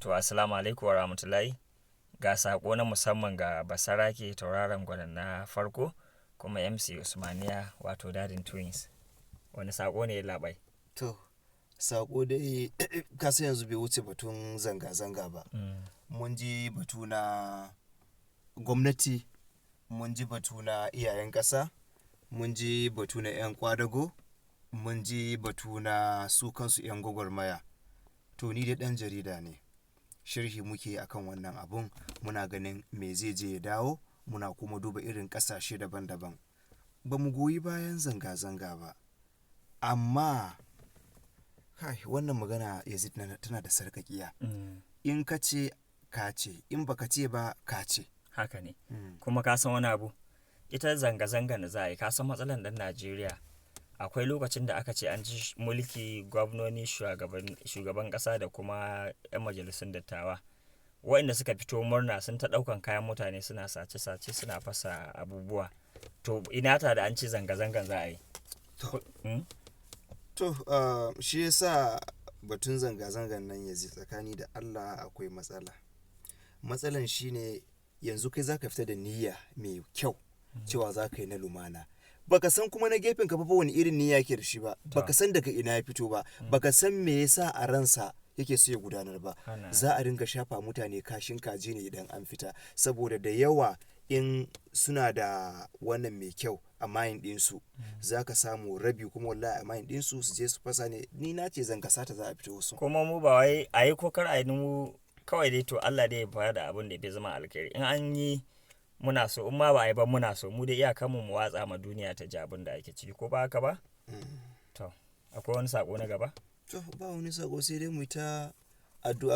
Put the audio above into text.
To, assalamu alaikum wa rahmatullahi. Ga saƙo na musamman ga Basarake tauraron gwanin na farko kuma MC Usmaniya, wato Dadin Twins. Wani saƙo ne, yallaɓai? To, saƙo dai kasan yanzu bai wuce batun zanga-zanga ba. Mun ji batu na gwamnati, mun ji batu na iyayen ƙasa, mun ji batu na 'yan kwadago, mun ji batu na su kansu 'yan gwagwarmaya. To, ni dai ɗan jarida ne. Sharhi muke akan wannan abun, muna ganin me zai je ya dawo, muna kuma duba irin ƙasashe daban-daban. Ba mu goyi bayan zanga-zanga ba, amma kai, wannan magana Yazid tana da sarƙaƙiya. In ka ce, ka ce, in baka ce ba, ka ce. Haka ne. Kuma ka san wani abu? Ita zanga-zanga da za a yi, ka san matsalar ɗan Najeriya. Akwai lokacin da aka ce an ci mulki, gwamnoni, shugaban ƙasa da kuma 'yan majalisun dattawa. Waɗanda suka fito murna sun ta ɗaukan kayan mutane, suna sace-sace, suna fasa abubuwa. To, ina ta da an ce zanga-zangan za a yi. To, to, shi yasa batun zanga-zangan nan, Yazid, tsakani da Allah akwai matsala. Matsalan shine yanzu kai zaka fita da niyya mai kyau cewa za ka yi na lumana. Baka san kuma na gefen ka fa wani irin niyya yake da shi ba, baka san daga ina ya fito ba, baka san me yasa a ransa yake so ya gudanar ba. Za a ringa shafa mutane kashin kaji ne idan an fita, saboda da yawa in suna da wannan mai kyau a mind ɗinsu, za ka samu rabi kuma wallahi a mind ɗinsu su je su fasa ne. Ni na ce zanga sata za a fito wasu. Kuma mu ba wai a yi ko kar a yi, mu kawai dai to Allah dai ya bada abin da ya fi zama alkhairi. In an yi muna so, in ma ba a yi ba muna so. Mu dai iyakan mu mu watsa ma duniya ta ji abin da ake ciki, ko ba haka ba? To, akwai wani sako na gaba? To, ba wani sako, sai dai mu yi ta addu'a.